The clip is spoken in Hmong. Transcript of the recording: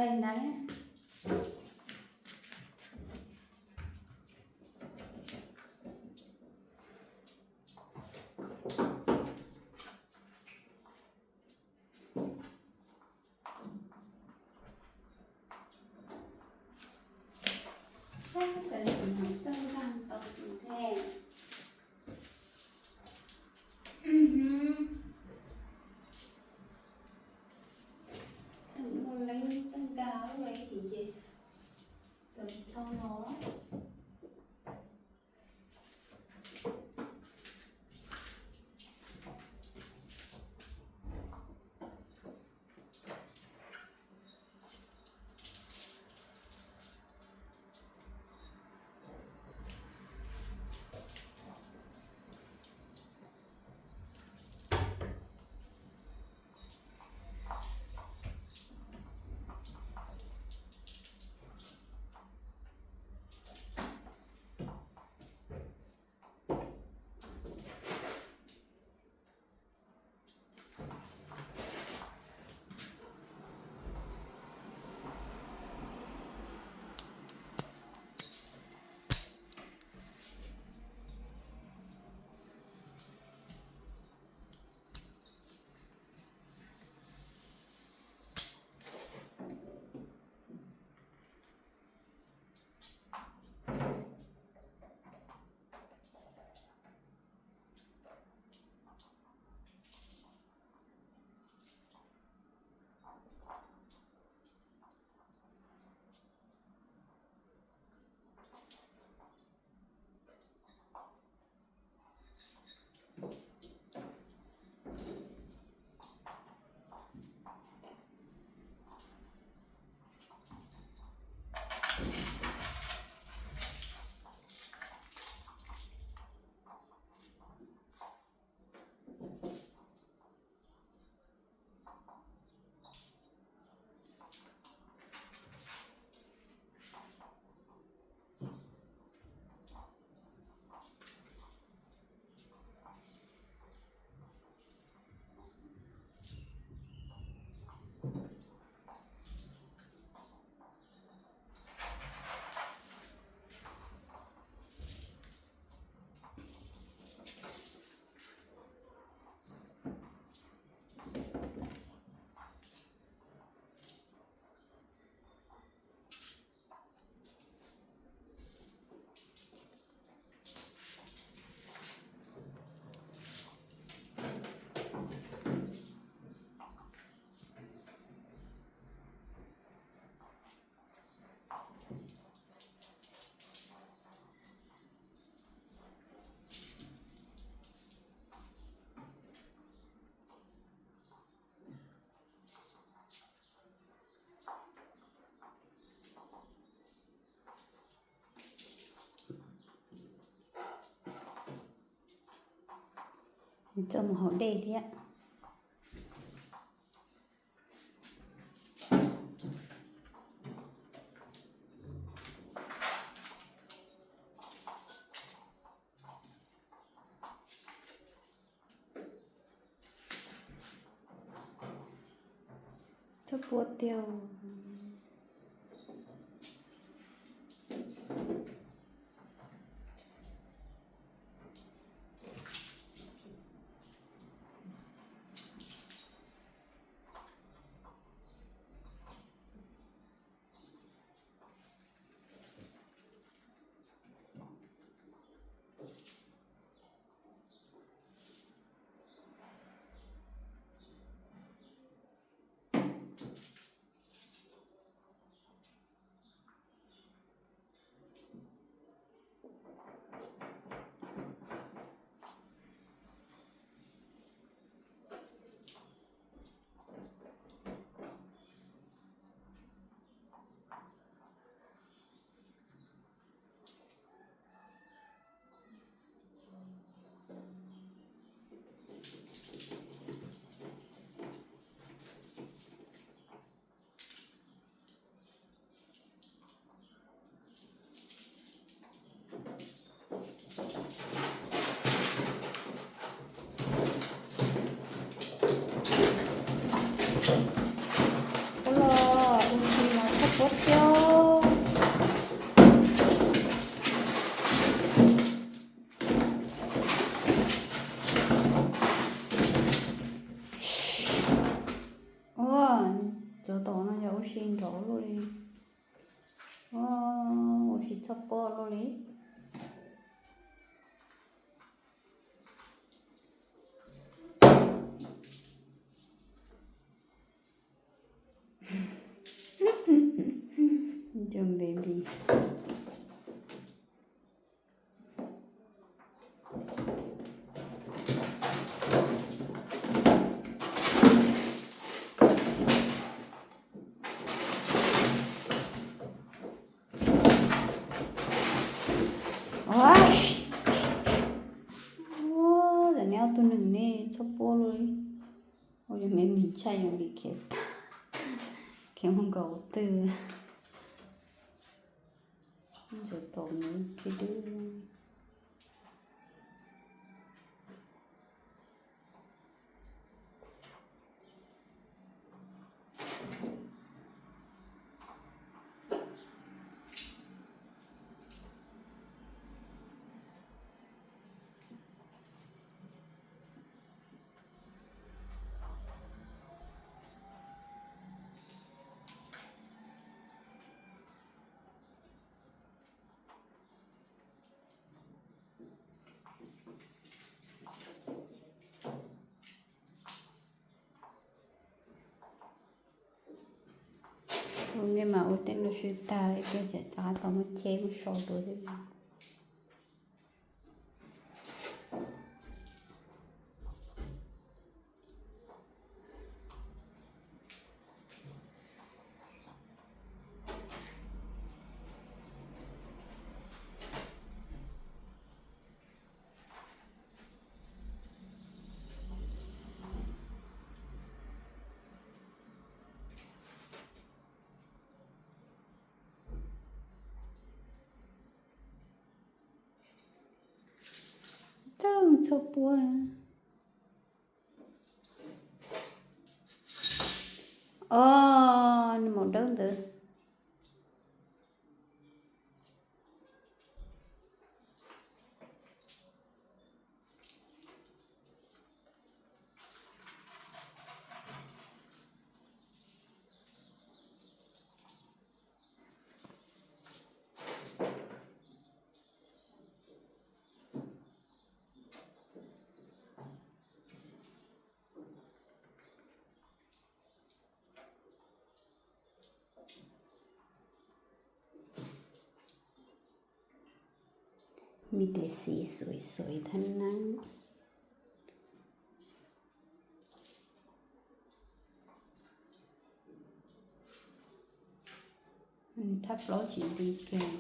Li ntawd. Sab kawg txiv mus txawj nkag tau tus thiab. Txawj mus leej txawj nkag ua ib tim ces kawg tsis tau los. Txoj mus haus dej thiab. Txhob puab tiag. Yo. Ua, cov tom no yog ua si nrov luaj li. Ua, ua si txhob pob luaj li. Cov baby. Ua, tam ne ob tug neeg ne txhob pob luaj li. Ua yog me me tshaj yog vim khiav, khiav mus nkaum ua twg. Ntawd tom nws khiav dub. Ua nej mas ua tej no sw tag ib pliag tsam rov qab tau muab cheb muab so dua thiab. Txawj txhob puab. Os, nws maum dawb ntawd. Me tes xis xuav xuav thab neeb. Thaj plaub tsis nti kiag.